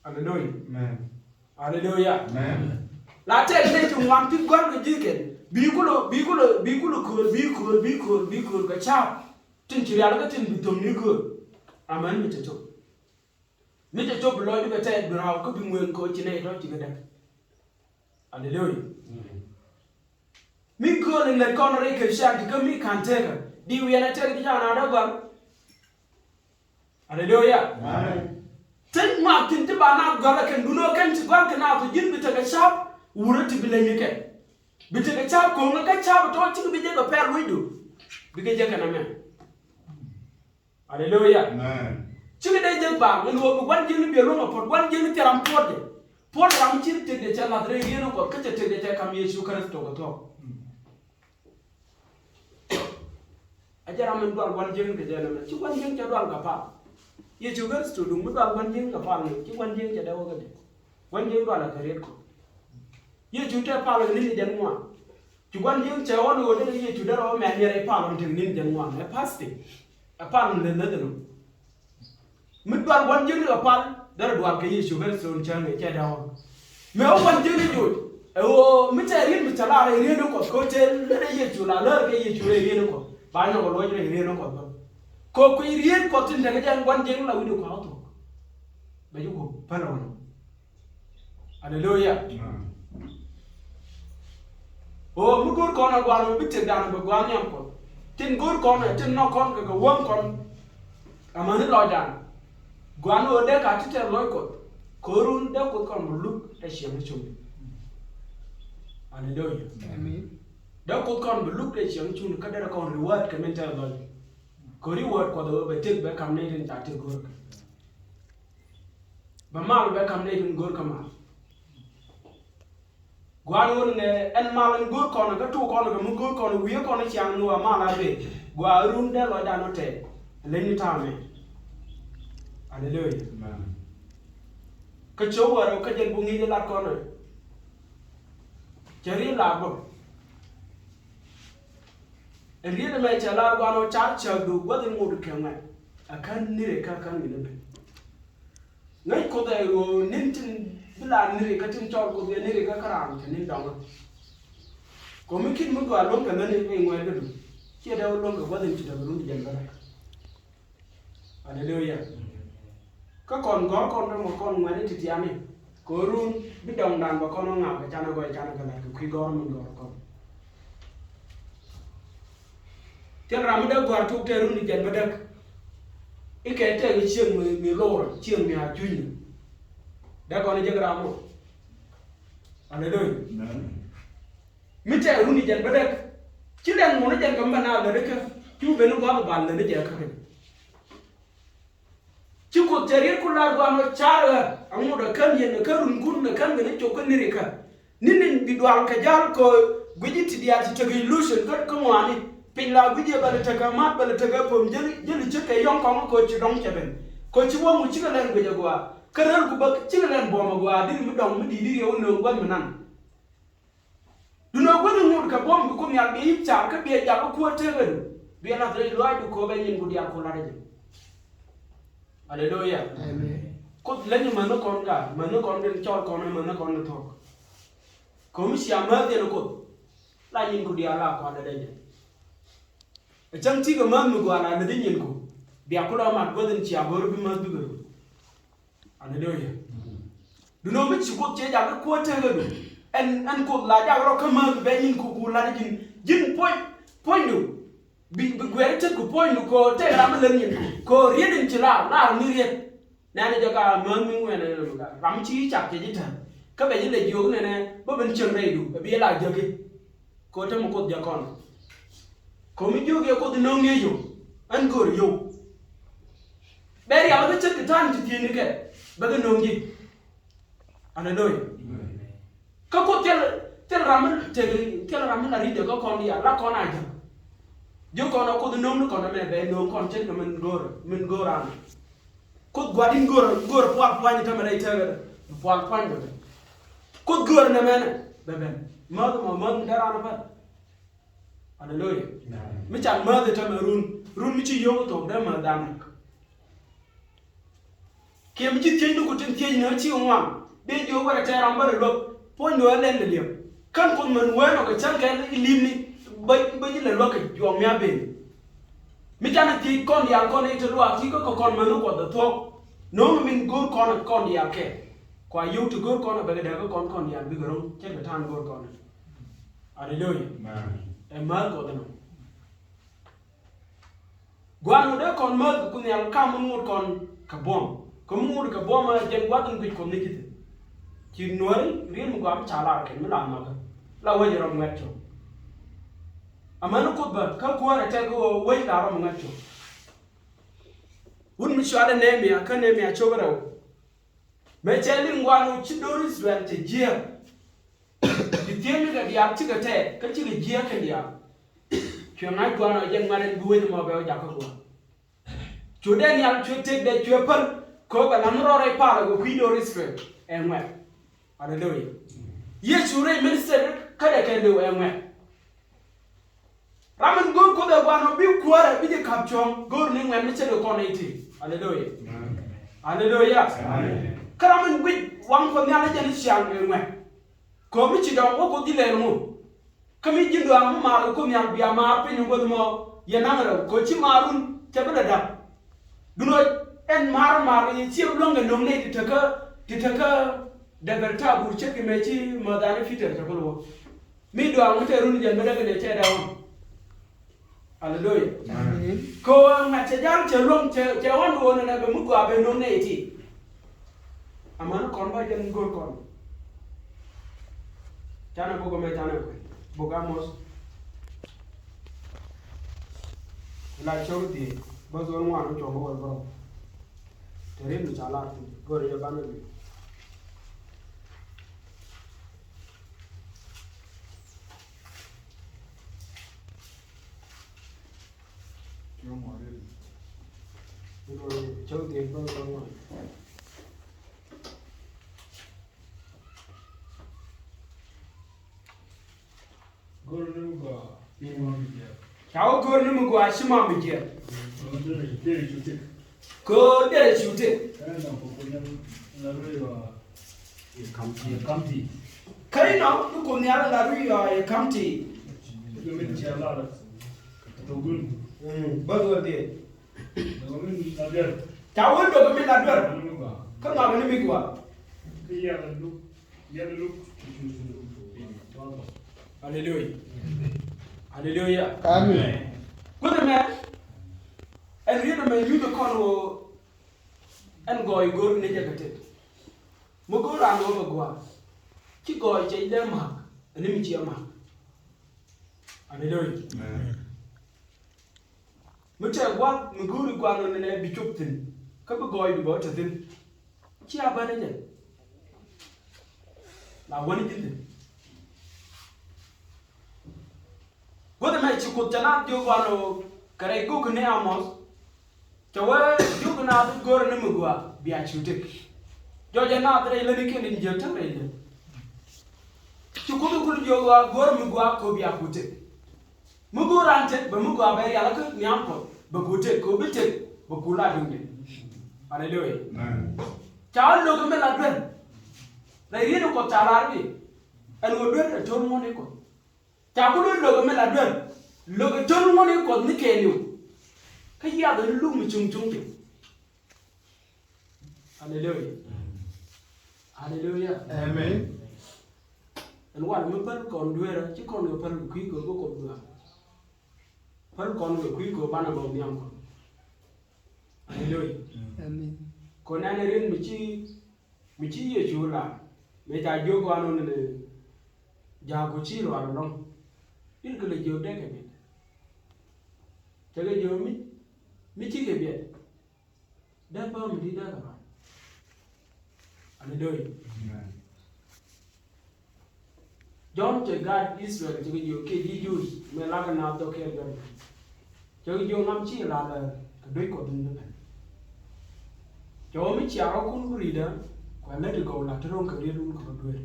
Aleluya. Amen. Aleluya. Amen. La tɛk nɛy ti ŋuan ti gɔ̱a̱r kɛ ji̱ kɛn. Bi kulɛ, bi kulɛ, bi kulɛ kööl, bi kööl, bi kööl, bi kööl kɛ ca̱a̱p. Tin ci rial kä tin bi thom ni kööl. Amen, mi cɛ cop. Mi cɛ cop bi lɔcdu kɛ tɛɛt bi raw kä bi ŋueŋ kɛ ɣöö ci nɛy tɔ̱ ci kɛ däk. Aleluya. Mi kööl in lät kɔn rɛy kɛ ciaŋ ti kä mi ka̱n tekä. Di wiɛnɛ tɛk ti ca na dee gɔ̱a̱r. Aleluya. Amen. Tin ŋuak tin ti ba na gɔl ɛ kɛn dun ɔ kɛn ci gɔl kɛ na tɔ ji̱n bi tekɛ cap wurä ti bi leny ni kɛn. Bi tekɛ cap ko̱ŋ kä cap tɔ cik bi jek ɛ pɛl wecdu. Bi kɛ jek kɛn amɛn. Aleluya. Amen. Cik dee jek ba ŋin wä bi gua̱n ji̱n bi luŋ ɛ puɔt gua̱n ji̱n thil ram puɔt jɛ. Puɔt ram ci tek jɛ cɛ lath rɛy rieen ɛ Kuɔth kä cɛ tek jɛ cɛ kam Yecu Kritho kɛ thuɔ̱k. A jɛ ram in dual gua̱n jiäkni kɛ jɛ nɛmɛ. Ci gua̱n jiäkni cɛ dual kɛ pal. Yecu Kritho duŋ mi dual gua̱n jiäkni kɛ pal ni. Ci gua̱n jiäkni cɛ dee wä kɛ dee. Gua̱n jiäkni dual kɛ riet kɔ. Yecu te pal kɛ ni̱n jɛn ŋuan. Ci gua̱n jiäkni cɛ wä ni wä dee Yecu dee rɔ mɛ niɛrɛ pal kɛ ni̱n jɛn ŋuan. Ɛ fasting. Ɛ pal ni leth leth ni. Mi dual gua̱n jiäkni kɛ pal derɛ dual kɛ Yecu Kritho in cäŋ cɛ dee wä. Mëë wä gua̱n jiäkni joc ɛ ɣöö mi tɛ riet mi cɛ lar ɛ riet ni Kuɔth kɛ ɣöö cɛ lät ɛ Yecu la lär kɛ Yecu rɛy riet ni Kuɔth ba nyɔk ɛ luɔc rɛy riet ni Kuɔth bä. Kɛ ɣöö kui̱ riet Kuɔth tin tekɛ jɛn gua̱n jiäkni la wi̱cdɛ kua̱r thok. Bɛ ji̱ guɔ̱p päl ɛ wä nɔ. Aleluya. Ɣöö mi go̱o̱r kɔn ɛ gua̱a̱r mi bi tëkdan ɛ bɛ gua̱a̱r nhiam Kuɔth. Tin go̱o̱r kɔn ɛ tin nɔk kɔn kɛ kɛ wäŋ kɔn. Amäni lɔcdan. Gua̱a̱r ni ɣöö dee ka ti tɛth lɔc Kuɔth. Kɛ ɣöö run dee Kuoth kɔn bi luk ɛ ciɛŋ ni cuŋni. Aleluya. Amen. Dee Kuoth kɔn bi luk ɛ ciɛŋ ni cuŋni kä derɛ kɔn reward kɛ min tɛth lɔc. Kɛ ɣöö reward Kuɔth ɛ ɣöö bɛ tëk bɛ ka̱m nɛy tin ca tëk go̱o̱r kɛ. Bɛ mal bɛ ka̱m nɛy tin go̱o̱r kä mal. Gua̱a̱r ni ɣöö nɛ ɛn mal ɛn go̱o̱r kɔn kä tuk kɔn kɛ mi go̱o̱r kɔn wi̱i̱ kɔn ciaŋ ni wa mal a ben. Gua̱a̱r run dee lɔcdan ɔ tɛth. Leny ni ta̱a̱ mɛ. Aleluya. Amen. Kä cio̱w wäär kä jɛn bu ŋi̱i̱c lat kɔn ɛ. Cɛ riet lar bä. Ɛ riet ɛmɛ cɛ lar gua̱a̱r ɔ car cäk du gua̱th in ŋot kɛ ŋuɛ̈t. A kän nirɛ kä kän ŋi̱n ɛ ben. Ŋäc Kuoth ɛ ɣöö ni̱n tin bi la niri kä tin cɔl Kuoth ɛ niri kä kä raan cɛ ni̱n dɔŋä. Kɛ mi ki̱n mi gɔaa luäŋ kɛ lät ni piny ŋuɛɛr kä du. Ciɛ dee wä luäŋ kɛ gua̱th in ci dee bi run jɛn bä rɛk. Aleluya. Kä kɔn gɔ̱r kɔn kä mɔ kɔn ŋuɛɛr in ti tiani. Kɛ ɣöö run bi dɔŋdan bɛ kɔn ɣä ŋa̱a̱k kɛ canɛ gɔy canɛ kɛ la̱t kɛ kui̱ gɔ̱r min gɔ̱r kɔn. Thil ram mi dee gɔ̱a̱r tuk tëë run ni jɛn bädäk. I̱ kɛ tɛk i̱ cieŋ mi, mi lor, cieŋ mi a junyni. Dee kɔn i̱ jek ram mɔ. Aleluya. Amen. Mi tɛk run ni jɛn bädäk. Ci lɛn ŋun i̱ jɛn kɛ mi bɛ na läni kä. Cu ben i̱ gua̱th i̱ bal läni jɛ kä kɛn. Ci Kuoth cɛ riet ku lar gua̱a̱n ɔ car ɣä aŋot ɛ kän yɛn ɛ kän runkun ɛ kän kɛn cok kä nirikä. Ni̱n in bi dual kɛ ja̱l kɛ guic in ti diaal ti tekɛ illusion kä, kä ŋɔaani. Piny la guic yɛ bɛl tekɛ mat bɛl tekɛ pom jäli, jäli ce̱tkɛ yɔ̱ŋ kɔŋ kɛ ci dɔ̱ŋ cɛ ben. Kɛ ci wäŋ wu cikɛ lɛn guic ɛ gua̱a̱. Kä rɛl ku bä cikɛ lɛn buɔ̱m ɛ gua̱a̱ diri mi dɔ̱ŋ mi di̱i̱t diri ɛ wä nööŋ gua̱th mi nan. Duundɛ guäth in ŋot kɛ buɔ̱m bi Kuoth Nhial bi i̱ car kä bi ɛ jak kä kuäär tekädu. Bi ɛ lath rɛy lɔaacdu kɛ ɣöö bɛ nyin ku diaal ku la̱t ɛ jɛ. Aleluya. Amen. Kuoth leny mäthni kɔn ka, mäthni kɔn kɛn cɔl kɔn, mäthni kɔn kɛ thuɔ̱k. Kɛ ɣöö mi cia määth yɛn ɛ Kuoth. La nyin ku diaal la kua la̱t ɛ jɛ. Ɛ cäŋ ti̱i̱ kɛ määth mi gɔaa la läthi nyin ku. Bia ku la mat guäth in cia go̱r bi määth bikɛ run. Aleluya. Duundɛ mi ci Kuoth cɛ jak kä kuäär tekädu. Ɛn, ɛn Kuoth la jak rɔ kä määth bɛ nyin ku ku la̱t ji̱n, ji̱n puɔ̱ny, puɔ̱nydu. Bi, bi guɛɛr cät ku puɔ̱nydu kɛ ɣöö tëë ram mi lät nyin ku. Kɛ ɣöö riet in ci lar, lar ni riet. Nɛnɛ jɛ ka määth mi ŋuɛn ɛn ram mi ci cak cɛ ji̱ tɛ̈th. Kä bɛ ji̱ lɛ jiök nɛnɛ bä ben cieŋ rɛydu, ɛ bi la jäki. Kɛ ɣöö te mi Kuoth jɛ kɔn. Kɛ ɣöö mi jiök yɛ Kuoth nöŋ ni yio̱w, ɛn göör yio̱w. Bɛ rial kä ce̱tkɛ ta̱a̱n ti thiëëni kɛ, bɛ kɛ nöŋ ji̱. Aleluya. Kä Kuoth thil, thil ram mi tëk, thil ram mi la ri̱cdɛ kä kɔn diaal, la kɔn a jäk. Jiök kɔn a Kuoth nöŋ ni kɔn ɛmɛ bɛ nöŋ kɔn ce̱tkɛ min göör, min göör an. Kuoth gua̱di̱n göör, göör pual pua̱ny tämɛ rɛy tëkädɛ, pual pua̱ny bɛ ben. Kuoth göör nɛmɛnɛ bɛ ben. Mäth mɔ, mäth mi dee raan päl. Aleluya. Amen. Mi can määth i̱ tämɛ run, run mi ci yio̱w thok dee määth dan näk. Kiɛ mi ci thiecni ku tin thiecni ɣä ci ŋuan. Dee jiök wä rɛ tɛɛr ram bä rɛ luäk. Puɔ̱nydu ɣä lɛn lɛ liɛp. Kän Kuoth män wee nɔ kɛ cäŋ kɛ i̱ li̱mni. Bä, bä ji̱ lɛ luäk kɛ juɔk mi a ben. Mi canɛ thiec kɔn diaal kɔn i̱ te luaak ti kä kɛ kɔn män ni Kuɔth ɛ thuɔ̱k. No̱o̱ŋ min go̱o̱r kɔn ɛ kɔn diaal kɛ. Kua yio̱w ti go̱o̱r kɔn ɛ bɛ kɛ dee kä kɔn kɔn diaal bikɛ ro̱ŋ. Cɛ kɛ ta̱a̱n go̱o̱r kɔn ɛ. Aleluya. Amen. Ɛ määth Kuɔth ɛnɔ. Gua̱a̱r ŋut dee kɔn mäth kɛ Kuoth Nhial kam mi ŋut kɔn kɛ buɔ̱m. Kɛ mi ŋut kɛ buɔ̱m ɛ jɛn gua̱th in guic Kuɔth ni ji̱ thi̱n. Ci nuääri riet mi gɔaa mi ca lar kɛn mi la nhɔkä. La wec rɔm ŋuɛt cɔk. Amäni Kuoth bä kä kuäär ɛ tɛk ɣöö wec la rɔm ŋuɛt cɔk. Wut mi cɔalɛ Nehemia kä Nehemia cop rɛw. Mëë cɛ liŋ gua̱a̱r ŋut ci do̱r Israel cɛ jiääk. Ti thiecnikɛ diaal cikɛ tɛɛk kä cikɛ jiääk kɛn diaal. Cuɛ ŋa̱c gua̱a̱r ɔ jɛ ŋuɛ̈t ɛn bi wec ɛmɔ bɛ wä jakä gua̱a̱r. Cu dee nhial cuɛ tëkdɛ cuɛ päl kɛ ɣöö bɛ la̱th ni rɔɔdɛ i̱ palä kɛ kui̱ do̱r Israel ɛ ŋuɛ̈t. Aleluya. Yecu rɛy minister kädɛ kɛn liw ɛ ŋuɛ̈t. Ram in go̱o̱r Kuoth ɛ gua̱n ɔ bi kuäärɛ bi ji̱ ka̱p cuɔ̱ŋ go̱o̱r ni ŋuɛ̈t mi ce̱tkɛ kɔn nɛy ti. Aleluya. Amen. Aleluya. Amen. Kä ram in guic waŋ Kuɔth Nhial ɛ jɛn i̱ ciaŋ ɛ ŋuɛ̈t. Kɛ ɣöö mi ci dɔ̱ŋ wä Kuoth ji̱ lɛl ŋu. Kä mi ji̱n duaar mi maar kɛ Kuoth Nhial bia maar piny in guäth mɔ yɛ naŋ rɛw kɛ ɣöö ci maarun cɛ bi lɛ da̱p. Duundɛ ɛn maar maar yɛ ciep luäŋ kɛ no̱o̱ŋ nɛy ti tekä ti tekä dɛpɛr ta̱a̱ guur ce̱tkɛ mëë ci mäthani Pi̱tɛr cɛ ku lo̱k. Mi dɔaŋ mi te run jɛn mi däk ni cɛ dee ɣɔn. Aleluya. Amen. Kɛ ɣöö ŋa̱t cɛ ja̱l cɛ luäŋ cɛ, cɛ ɣɔn ɣöö nɛnɛ bɛ mi gɔaa bɛ no̱o̱ŋ nɛy ti. Amäni kɔn bä jɛn go̱r kɔn. Canɛ bok ɛmɛ canɛ kuɛ. Bok Amos. La cok dhiec bä dhol ŋuan cuɔ̱ŋ wä bä rɔ. Te rin mi ca lar thin go̱r yɛ banɛ bi. Cäŋ diɛn bä ŋuan. Go̱r ni mi gɔaa ci ma mi jiɛk. Ca wä go̱r ni mi gɔaa ci ma mi jiɛk. Go̱r derɛ cu tëk. Go̱r derɛ cu tëk. Kä inɔ mi Kuoth Nhial la rui yɔa yɛ ka̱m ti. Mm, bä dhuɔl diɛ. Ca wä dok mi la duer. Kä ŋak ni mi gɔaa. Aleluya. Aleluya. Amen. Kuoth ɛmɛ ɛn riet ɛmɛ nyuth kɔn wä ɛn gɔɔy go̱r ni jɛ kɛ tet. Mi go̱o̱r raan ɣöö bɛ gɔaa ci gɔɔy cɛ dee ma̱a̱k ɛn mi ciɛ ma̱a̱k. Aleluya. Amen. Mi tɛk gua̱th mi go̱o̱ri gua̱n ɣöö nɛnɛ bi cop thi̱n kä bi gɔɔydu bɛ wä te thi̱n. Ci a bänä jɛ la wäni ji̱n thi̱n. Guäth ɛmɛ ci Kuoth cɛ naath jiök gua̱n ɣöö kɛ rɛy gök ni Amos. Cɛ wee jiök naath i̱ go̱o̱rɛ ni mi gɔaa bia cu tëk. Jɔcɛ naath rɛy lätnikiɛn in jiäk täk rɛy lät. Ci Kuoth i̱ kul jiök ɣöö go̱o̱rɛ mi gɔaa kɛ ɣöö bia ku tëk. Mi go̱o̱r raan tëk bɛ mi gɔaa bɛ rial kä nhiam Kuɔth bɛ ku tëk kɛ ɣöö bi tëk bɛ ku la duŋdɛ. Aleluya. Amen. Ca ɣän lo̱k mi la duer. Rɛy riet in Kuɔth ca lar i̱ ɛn ɣöö duer ɛ to̱l ŋuɔ̱t ni Kuɔth. Ca ku lo̱k lo̱k mi la duer. Lo̱k ɛ to̱l ŋuɔ̱t ni Kuɔth ni kɛɛliw. Kä yiath ni luk mi cuŋ cuŋ piny. Aleluya. Aleluya. Amen. Ɛn wal mi päl kɔn dueerä ci kɔn kɛ päl kɛ kui̱ kɛ bä Kuoth gɔaa. Päl kɔn kɛ kui̱ kɛ banɛ bä nhiam kɔn. Aleluya. Amen. Kɔn ɛn rin mi ci mi ci Yecu la mi ca jiök gua̱a̱r nɔ ni ja̱a̱k ku ci luaar ɛlɔ̱ŋ. I̱ kɛ lɛ jiök dee kɛ biɛt. Cɛ kɛ jiök mi mi ci kɛ biɛt. Dee päm di dee kɛ ruac. Ani do̱y. Amen. Jɔ̱ɔ̱n cɛ gaat Israel cɛ kɛ jiök kiɛ ji̱ Jews mëë lakɛ naath dhɔk kɛɛl jɔ̱ɔ̱n. Cɛ kɛ jiök nam ci lalɛ kɛ duec Kuɔth in bi pɛn. Cɛ wä mi cia rɔ̱kun bi ri̱dä kuɛ lät ti gɔw lat ti ro̱ŋ kɛ riet wun kɛ rɔ dueeri.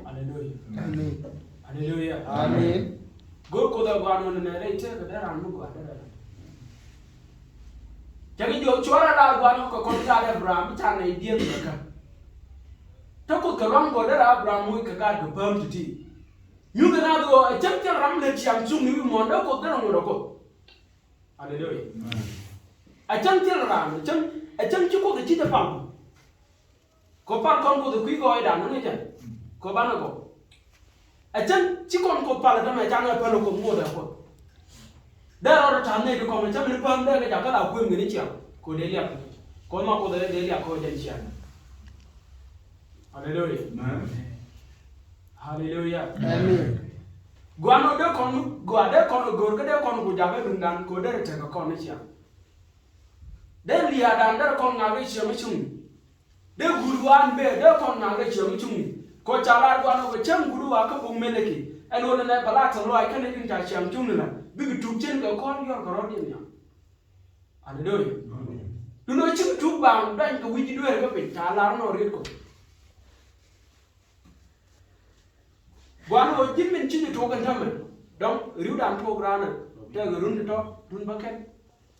Aleluya. Amen. Aleluya. Amen. Go̱o̱r Kuoth ɛ gɔaa nɔnɛ nɛ rɛy tëëkɛ dee raan mi gɔaa dee rɛl. Cɛ kɛ jiök cuɔrɛ la gua̱n kɛ kɔn gaat Abraham, bi ca nɛy dieen kɛ kä. Te Kuoth kɛ luaŋ kɔ derɛ Abraham moc kɛ gaat kɛ pääm ti̱ti̱. Nyuthɛ naath ɣöö ɛ cäŋ thil ram lät ciaŋ cuŋni wi̱i̱ muɔ̱ɔ̱n dee Kuoth derɛ ŋot ɛ Kuoth. Aleluya. Ɛ cäŋ thil ram, ɛ cäŋ, ɛ cäŋ ci Kuoth ɛ ci te pal. Kɛ pal kɔn Kuoth ɛ kui̱ gɔɔydan ni ŋäcɛ. Kɛ banɛ gɔw. Ɛ cäŋ ci kɔn Kuoth pal ɛ tämɛ, ca ŋɛ päl ɛ Kuoth ŋot ɛ Kuoth. Dee rɔɔdɛ ta̱a̱ nɛy ti kɔn ɛ cäŋ ni päm dee kɛ jakä la kuëëm kɛ ni ciaŋ. Kɛ dee liak. Kɛ ma Kuoth ɛ dee liak kɛ jɛn ciaŋ. Aleluya. Amen. Aleluya. Amen. Gua̱n ɔ dee kɔn, gua̱n dee kɔn go̱r kä dee kɔn ku jakä duŋdan kɛ dee rɛ tekɛ kɔn ni ciaŋ. Dee lia̱a̱dan dee rɛ kɔn ŋa̱k i̱ ciɛŋ i̱ cuŋ. Dee guut waan bee dee kɔn ŋa̱k i̱ ciɛŋ i̱ cuŋ. Kɔ ca lar gua̱n ɔ kɛ cäŋ guut waa kä buk Meleki. Ɛn ɣöö nɛ bɛ la tɛ luaac kɛnɛ din ca ciaŋ cuŋ ni la. Bikɛ tuk cin kɛ kɔn yɔr kɛ rɔ̱diɛn nhiam. Aleluya. Amen. Duundɛ ci tuk baaŋ duany kɛ wi̱c dueer kä piny ca lar nɔ riet kɔ. Gua̱n ɣöö ji̱n min ci ji̱ tok in tämɛ dɔ̱ŋ ri̱wdan tok raanɛ. Tɛk run ti tɔ̱ run bä kɛn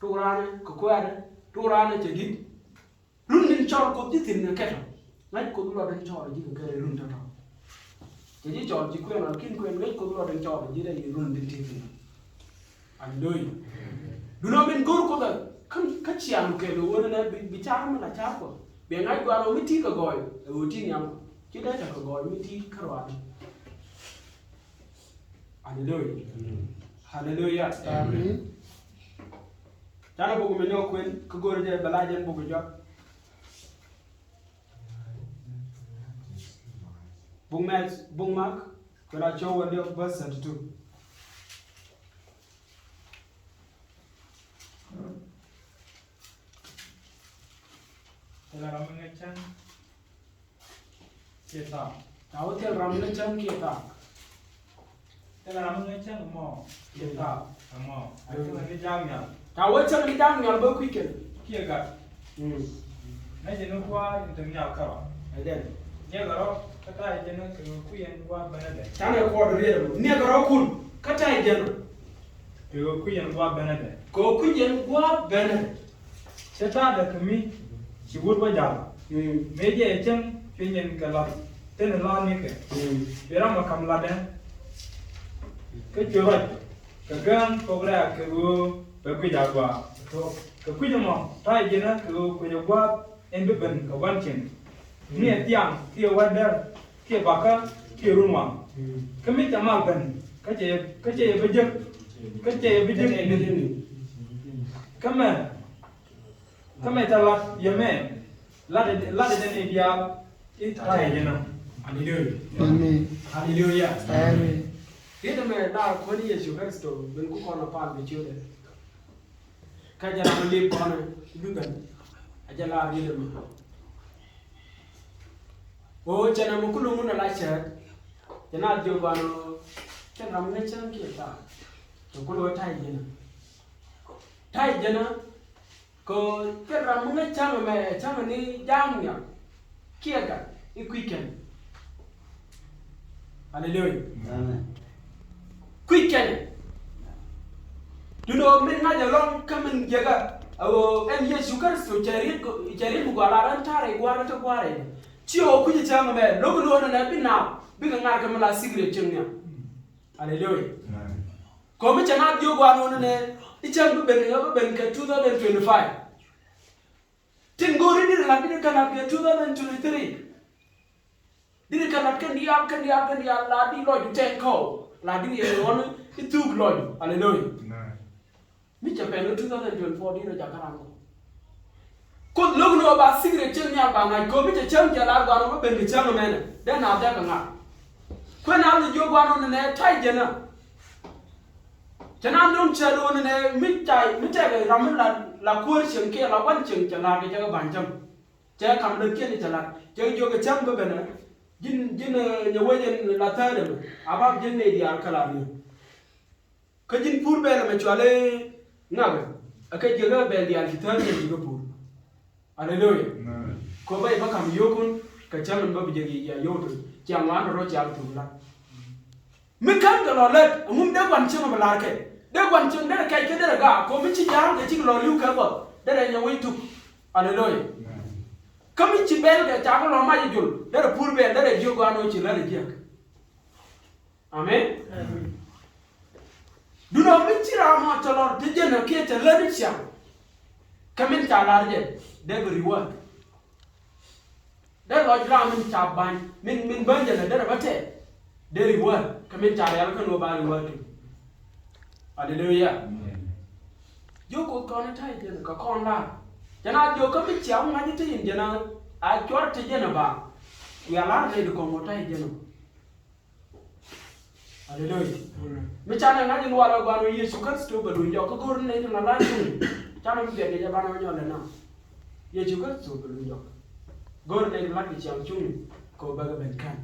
tok raanɛ kɛ kuɛɛrɛ tok raanɛ cɛ di̱t. Run din cɔɔl Kuoth ji̱ thi̱n kɛ kɛtɔ. Ŋäc Kuoth luɔt in cɔɔl ji̱ kɛ kɛn run tɔ̱tɔ̱. Cɛ ji̱ cɔɔl ji̱ kuɛn ɔ kin kuɛn ŋäc Kuoth luɔt in cɔɔl ji̱ rɛy run din ti thi̱n. Aleluya. Duundɛ min go̱o̱r Kuoth ɛ kä, kä ciaŋ kɛɛl ɣöö nɛ bi, bi car mi la car Kuɔth. Bia ŋa̱c gua̱a̱r ɣöö mi ti kɛ gɔɔy ɛ ɣöö ti nhiam Kuɔth. Ci dee tekɛ gɔɔy mi ti kä ruaadɛ. Aleluya. Amen. Aleluya. Amen. Canɛ buk mi nyɔk kuën kä go̱o̱r jɛ bɛ la jɛn buk jɔak. Buk Mak, buk Mak, kɛ la cɔw wä diɔk verse thirty-two. Thilɛ ram mi ŋäc cäŋ kiɛ thaak. Ca wä thil ram mi ŋäc cäŋ kiɛ thaak. Thilɛ ram mi ŋäc cäŋ mɔ kiɛ thaak ɛmɔ. A cäŋ ni ja̱a̱k nhial. Ca wä cäŋ ni ja̱a̱k nhial bä kui̱c kɛn. Kiɛ gat. Mm. Nɛ jɛ ni gua̱a̱r in te nhial kärɔa. Ɛ jɛn. Niɛkɛ rɔ kä ta̱a̱ jɛ ni kɛ kui̱ yɛn gua̱a̱r bänɛ dɛ. Canɛ kuɔt riet ɛmɔ. Niɛkɛ rɔ kun kä ta̱a̱ jɛ ni. Kɛ ɣöö kui̱ yɛn gua̱a̱p bänɛ dɛ. Kɛ ɣöö kui̱ yɛn gua̱a̱p bänɛ dɛ. Cɛ ta̱a̱dɛ kɛ mi ci wut bä ja̱l. Mm. Mëë jɛ cäŋ cuɛ nyɛn kɛ la̱t thin la̱a̱t nikɛ. Mm. Cuɛ ram ɛ ka̱m la̱tdɛ. Kä cuɛ ruac kɛ gääŋ thok rɛ̈ɛ̈k kɛ ɣöö bɛ kui̱c a gɔaa. Kɛ kui̱c ɛmɔ ta̱a̱ ji̱nä kɛ ɣöö kui̱c ɛ gua̱a̱p ɛn bi ben kɛ gua̱n cieŋ. Mm. Ni ɛ thiaŋ kiɛ wɛ̈tdä kiɛ bakä kiɛ run waŋ. Mm. Kä mi cɛ mal ben kä cɛ, kä cɛ yɛ bi jek, kä cɛ yɛ bi jek. Kä mɛ, kä mɛ cɛ lat yɛ mɛ lat, lat jɛ ni diaal i̱ ta̱yɛ jɛ nɔ. Aleluya. Amen. Aleluya. Amen. Riet ɛmɛ lar Kuäär ni Yecu Kritho ben ku kɔn a pal bi ciötdɛ. Kä jɛ ram lip kɔn i̱ bi ben a jɛ lar riet ɛmɛ. Ɣöö cɛ nɛmɛ kulu ŋun ala cäät. Cɛ na jiök banɔ cɛ ram ŋäc cäŋ kiɛ thaak. Cɛ kulu ɣöö ta̱y ji̱nä. Ta̱y ji̱nä kɛ ɣöö cɛ ram ŋäc cäŋ mɛ cäŋ ni ja̱a̱ŋ nhial kiɛ gat i̱ kui̱ kɛn. Aleluya. Amen. Kui̱ kɛnɛ. Duundɛ ɣöö min ŋa̱c ɛlɔ̱ŋ kä min jiäkä ɛ ɣöö ɛn Yecu Kritho cɛ riet, cɛ riet mi gɔaa lar ɛn ta̱rɛ gua̱a̱r kä gua̱a̱r ɛ. Ci ɣöö kui̱c cäŋ ɛmɛ lo̱k lo̱n ɛnɛ bi naap bikɛ ŋa̱r kɛ mi la secret cieŋ nhiam. Aleluya. Amen. Kɛ ɣöö mi cɛ na jiök gua̱a̱r lo̱n ɛnɛ i̱ cäŋ bi ben, bi ben kɛ two thousand twenty-five. Tin go̱o̱ri diri la diri kɛ na biɛ two thousand twenty-three. Diri kɛ lat kɛn diaal, kɛn diaal, kɛn diaal, la di lɔcdu tɛn kɔw. La di yɛ ɣɔn i̱ thuk lɔcdu. Aleluya. Amen. Mi cɛ pɛn i̱ two thousand twenty-four diri jakä ran kɔ. Kuoth lo̱k ni ɣöö ba secret cieŋ nhial ba ŋa̱c kɔ mi cɛ cäŋ cɛ lar gua̱n ɣöö ben kɛ cäŋ ɛmɛnɛ. Dee na dhɛk kɛ ŋa̱c. Kuɛ na ni jiök gua̱n ɣöö nɛ ta̱y jɛn ɛ. Cɛ na no̱o̱ŋ cɛ lo̱o̱n nɛ mi ta̱y mi tɛk ram mi la, la kuäär cieŋ kiɛ la gua̱n cieŋ cɛ lar kɛ cɛ kɛ ba̱ny cäŋ. Cɛ kam lät kiɛn cɛ lat. Cɛ jiök ɛ cäŋ bä ben ɛ. Ji̱n, ji̱n, eh, nyɛ wec ɛn la thäär ɛmɛ. A bap ji̱n nɛy diaal kä la ri̱eŋ. Kä ji̱n pur bɛl ɛmɛ cual i̱ ŋakɛ. Ɛ kɛ jiäk ɛ bɛl diaal ci thäär kɛ ji̱ kä pur. Aleluya. Amen. Kɔ bä yɛ bä kam yio̱o̱kun kɛ cäŋ ɛn bä bi jiäk yɛ yio̱o̱k tun. Ciaŋ ŋɔaani rɔ ciaŋ thuk la. Mi kän kɛ lɔ lät, ɛŋu mi dee gua̱n cieŋ ɛ bi la̱r kɛ? Dee gua̱n cieŋ derɛ kɛc kä derɛ gaak, kɔ mi ci ja̱a̱ŋ kɛ cik lɔ li̱w kɛ Kuɔth. derɛ nyɛ wec tuk. Aleluya. Kä mi ci bɛl kɛ cakɔ lɔ mac jol derɛ pur bɛl derɛ jiök guan ɔ ci lät jiäk. Amen. Dun ɔ mi ci ram ɔ tɔ lɔr ti jɛn ɔ kiɛ tɛ lät ni ciaŋ. Kä min ca lar jɛ dee bi reward. Dee lɔc ram min ca ba̱ny min min bäny jɛ lɛ derɛ bä tɛɛr. Dee reward kä min ca rial kä ni wä ba reward kä. Aleluya. Jiök Kuoth kɔn i̱ ta̱yɛ jɛn kä kɔn lar. Jɛn a jiök kä mi cia wä ŋa̱c i̱ te in jɛn a cuar te jɛn a ba. Wiaa lar nɛy di kɔn wä ta̱yɛ jɛn a ba. Aleluya. Mi canɛ ŋa̱c in wal ɛ guan wä Yecu Kritho bɛ luny jɔk kä go̱r nɛy ti la la̱t cuŋni. Canɛ mi biɛt kɛ jɛ banɛ wä nyɔl ɛ nam. Yecu Kritho bɛ luny jɔk. Go̱r nɛy ti la̱t kɛ ciaŋ cuŋni kɛ wä bɛ kɛ ben kän.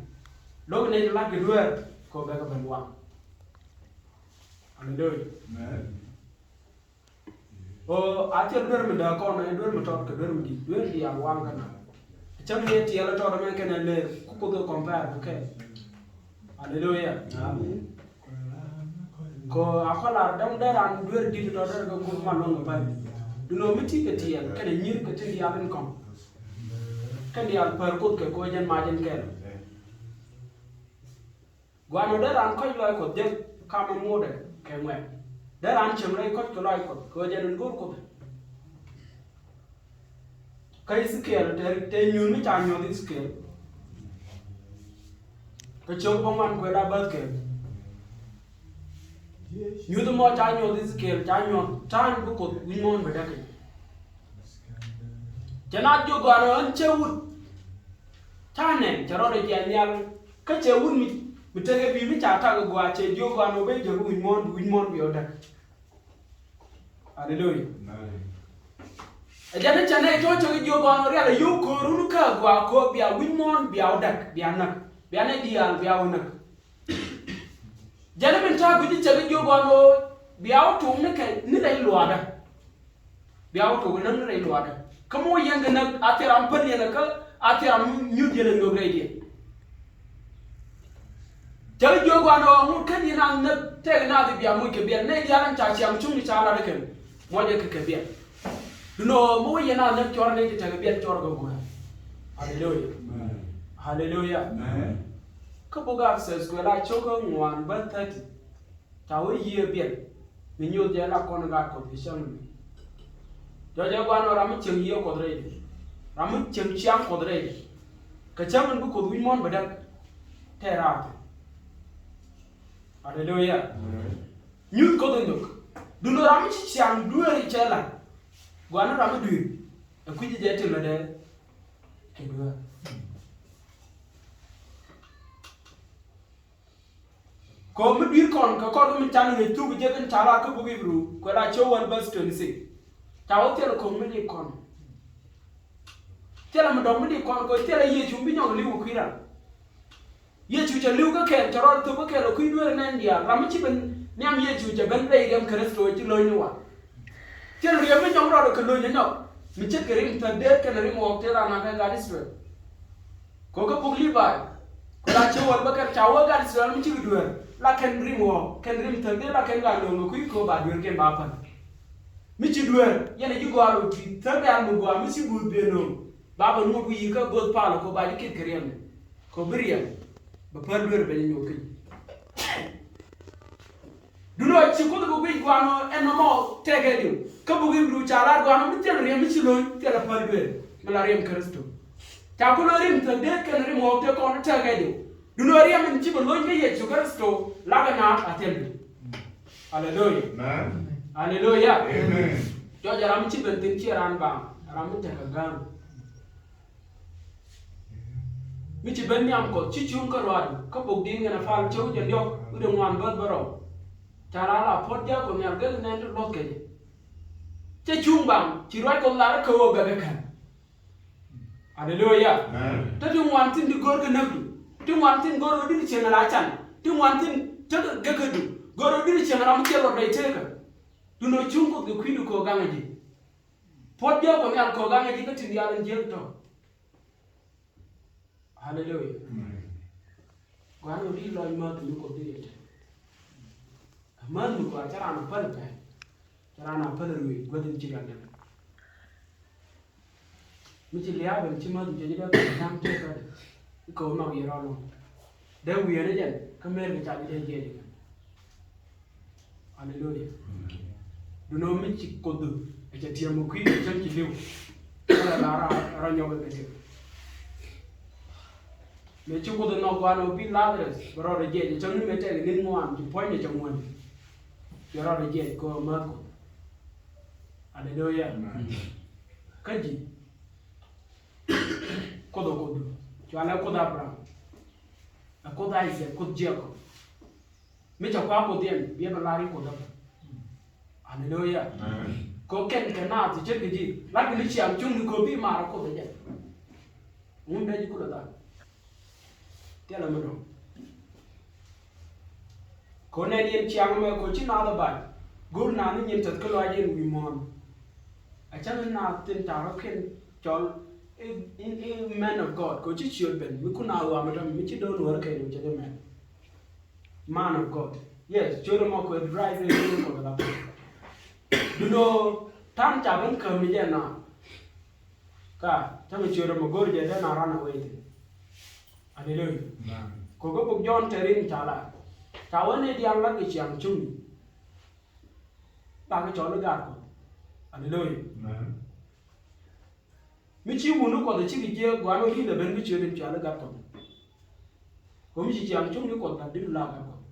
Lo̱k nɛy ti la̱t kɛ dueer kɛ wä bɛ kɛ ben waŋ. Aleluya. Amen. Ɣöö a thil duer mi dääk kɔn ɛ duer mi tɔt kɛ duer mi di̱i̱t, duer diaal waŋ kä nath. Cäŋ ni ɛ tiɛɛl ɛ tɔt ɛmɛ kɛnɛ lëër ku Kuoth ɛ compare kɛ kɛn. Aleluya. Amen. Kɛ ɣöö a kɔ lar däŋ dee raan duer di̱t tɔt dee kɛ gup ma luɔ̱ŋ kɛ päl. Duno mi ti kɛ tiɛɛl kɛnɛ nyir kɛ tin diaal in kɔŋ. Kɛn diaal pär Kuoth kɛ kɛ ɣöö jɛn mac in kɛl. Gua̱n ɔ dee raan kɔc lɔc Kuɔth jek kam in ŋotdɛ kɛ ŋuɛ̈t. Dee raan cieŋ rɛy kɔc kɛ lɔc Kuɔth kɛ ɣöö jɛn in go̱o̱r Kuoth. Kä Ezekiel te, te nyuuth mi ca nyuɔ̱th Ezekiel. Kä cio̱k bä ŋuan kuël a bäth kɛl. Nyuuth mɔ ca nyuɔ̱th Ezekiel ca nyuɔ̱th ta̱a̱n bi Kuoth wi̱c muɔ̱ɔ̱n bɛ däk kɛ. Cɛ na jiök gua̱n ɔ ɣän cɛ wut. Ta̱a̱ nɛn cɛ rɔɔdɛ jiɛn nhial kä cɛ wut mi, mi tekɛ bi̱i̱ mi ca tak ɛ gua̱a̱ cɛ jiök gua̱a̱ nɔ ben jɛ kä wi̱c muɔ̱ɔ̱n bi wi̱c muɔ̱ɔ̱n bi ɔ däk. Aleluya. Amen. Ɛ jɛn ni cɛ nɛy tɔ̱ cɛ kɛ jiök gua̱a̱ nɔ rial ɛ yio̱w ko̱o̱r wun kä gua̱a̱ ko̱o̱r bia wi̱c muɔ̱ɔ̱n bia ɔ däk bia nɛy diaal bia wä näk. Jɛn min ta̱a̱ gui̱ci cɛ kɛ jiök gua̱a̱n ɣöö bia wä tuɔɔk ni kɛ ni rɛy luaadä. Bia wä tuɔɔk ni näk ni rɛy luaadä. Kä mi wä yɛn kɛ näk a thil ram päl yɛn kä a thil ram nyuth yɛn ɛ nhök rɛydiɛn. Cɛ kɛ jiök gua̱a̱n ɣöö ŋut ken yɛn a näk tɛk naath i̱ bia moc kɛ biɛl nɛy diaal in ca ciaŋ cuŋni ca lat ikɛn. Muɔcɛ kɛ kɛ biɛl. Duno mi wä yɛn a näk cuɔr nɛy ti tekɛ biɛl cuɔr kɛ gua̱a̱r. Haleluya. Amen. Haleluya. Amen. Kä buk Ephesus kuɛ la cio̱k kä ŋuan bä thirty. Ca wee yiëë biɛl mi nyoth jɛ la kɔn gaat Kuɔth kɛ cäŋ mi. Jɔ̱ jɛ gua̱n ɔ ram mi cieŋ yiëë Kuɔth rɛy. Ram mi cieŋ ciaŋ Kuɔth rɛy. Kɛ cäŋ min bi Kuoth wi̱c muɔ̱ɔ̱n bɛ däk. Tɛɛr raar thi̱n. Aleluya. Amen. Nyuth Kuoth in nhök. Dundo ram mi ci ciaŋ dueeri cɛ la̱t. Gua̱n ram mi dueer. Ɛ kui̱c jɛ tim lɛ dee. Kɛ dueer. Kɛ ɣöö mi dui̱r kɔn kɛ kɔr mi can ŋäc thuk jek in ca lar kä buk Ibru kuɛ la cio̱w wäl bäth twenty six. Ca wä thilɛ ko̱k mi dik kɔn. Thilɛ mi dɔ̱ŋ mi dik kɔn kɛ ɣöö thilɛ Yecu mi bi nyɔk li̱w ɛ kui̱ ran. Yecu cɛ li̱w kä kɛɛl cɛ rɔɔd thop kä kɛɛl ɛ kui̱ dueeri nɛn diaal ram mi ci ben nhiam Yecu cɛ ben rɛy riɛm Kritho ci lo̱ny ni wa. Thil riɛm mi nyɔk rɔɔdɛ kɛ lo̱ny nyɔk mi ce̱tkɛ rim thäk dee kɛnɛ rim ɣɔɔk tëë raan a kɛ gat Ithɛrɛl. Kɛ ɣöö kä buk Libai ku la cio̱w wäl bä kɛn ca wä gat Ithɛrɛl mi cikɛ dueer la kɛn rim ɣɔɔk kɛn rim thäk dee la kɛn gat nööŋ kɛ kui̱ kɛ ɣöö ba dueerkiɛn ba päl. Mi ci dueer yɛn a ji̱ gɔaa lo̱ŋ ti̱i̱t thäk diaal mi gɔaa mi ci buuth biɛ nööŋ ba bɛ nuɔt wi̱i̱ kä göth palä kɛ ɣöö ba ji̱ kiɛt kɛ riɛm kɛ ɣöö bi riɛm bɛ päl dueer bɛ nyɛ nyuɔ̱th keny. Duno ci Kuoth bi guic gua̱a̱n ɔ ɛn nɔmɔ tɛkɛ diw. Kä buk Ibru ca lar gua̱a̱n ɔ mi thil riɛm mi ci lo̱ny thilɛ päl dueer mi la riɛm Kritho. Ca ku lo̱ny rim thäk dee kɛn rim ɣɔɔk tëë kɔn tɛkɛ diw. Duno riɛm in ci bɛ lo̱ny kä Yecu Kritho lakɛ naath a thil dueer. Aleluya. Amen. Aleluya. Amen. Jɔc ɛ ram mi ci ben thi̱n ciɛ raan baaŋ ram mi tekɛ gääŋ. Mi ci ben nhiam Kuɔth ci cuŋ kä ruaadu kä bok di̱i̱t ŋɛn a pal cio̱w jɛ diɔ̱k wi̱cdɛ ŋuan bäth bärɔw. Ca la la puɔ̱t Jakob nhial gek nɛn ti luɔ̱th kɛ jɛ. Cɛ cuŋ baaŋ ci ruac Kuɔth lar kä ɣöö bɛ kɛ kän. Aleluya. Amen. Te ti ŋuan thi̱n ti go̱o̱r kɛ näkdu ti ŋuan thi̱n go̱o̱r ɣöö di̱t cieŋ ala can ti ŋuan thi̱n te gekädu go̱o̱r ɣöö di̱t cieŋ ala mi thil luɔt rɛy tekä. Duno cuŋ Kuoth kɛ kui̱du kɛ ɣöö gaŋɛ ji̱. Puɔ̱t Jakob nhial kɛ ɣöö gaŋɛ ji̱ kä tin diaal in jiäk tɔ̱. Aleluya. Amen. Gua̱n ɣöö di lɔc mäth mi Kuoth di yɛ te. Mäth mi gɔaa cä raan a päl pɛl. Cä raan a päl ruëëc guäth in ci rial däk. Mi ci lia̱a̱ ben ci mäth mi cɛ ji̱ dee kɔn na̱ŋ tëë kä dee kɛ wä nhɔk yɛ rɔl wä dee wi̱i̱ ɛn jɛn kä mer kɛ ca ji̱ dee jiɛc kɛ. Aleluya. Dunɔ mi ci Kuoth ɛ cɛ tiɛm mi kui̱ kɛ cäŋ ci li̱w. Kä la la ra ra nyɔk kɛ tiɛm. Mëë ci Kuoth nhɔk gua̱n ɔ bi Lazarus bɛ rɔɔdɛ jiɛc ɛ cäŋ ni mëë tɛk ni ŋuan ci puɔ̱nydɛ cɛ ŋuan. Ci rɔɔdɛ jiɛc kɛ ɣöö mäth Kuoth. Aleluya. Kä ji̱ Kuoth ɛ Kuothdu. Cua lɛ Kuoth Abraham. Ɛ Kuoth Isaac, Kuoth Jacob. Mi cɛ kua Kuoth yɛn, biɛ bɛ lar i̱ Kuoth Abraham. Aleluya. Kɛ kɛn kɛ naath ti ce̱tkɛ ji̱. Lar kɛ ni ciaŋ cuŋni kɛ bi mar ɛ Kuoth ɛ jɛn. Ŋun dee ji̱ kulɛ dhal. Thilɛ mi dɔ̱ŋ. Kɛ ɣöö nɛn yɛn ciaŋ ɛmɛ kɛ ɣöö ci naath ɛ ba̱ny. Go̱o̱r naath ni nyin tɛth kä lɔaac yɛn wi̱i̱ muɔ̱ɔ̱n. A cäŋ in naath tin ta̱a̱ rɔ̱kiɛn cɔl i̱, i̱, i̱ man of God. Kɛ ɣöö ci ciöt ben mi kun a ɣɔam ɛ tɔ̱ mi ci do̱r luɔ̱r kɛn mi cɛ di mɛn. Man of God. Yes, ciöt ɛmɔ kɛ ɣöö drive in in kɔn la. Duno ta̱a̱n ca ben käm mi jɛ naath. Ka, cä mi ciöt ɛmɔ go̱o̱r jɛ dee na run away thin. Aleluya. Kɛ ɣöö buk Jɔ̱ɔ̱n tɛr in ca la. Ca wä ni diaal la kɛ ciaŋ cuŋni. Bakɛ cɔl i̱ gaat Kuɔth. Aleluya. Mi ci wun i̱ Kuɔth ɛ cikɛ jiɛ gua̱n wä di̱t ɛ ben mi ciöt in cɔl i̱ gaat Kuɔth. Kɛ ɣöö mi ci ciaŋ cuŋni Kuɔth la di̱t la gaat Kuɔth.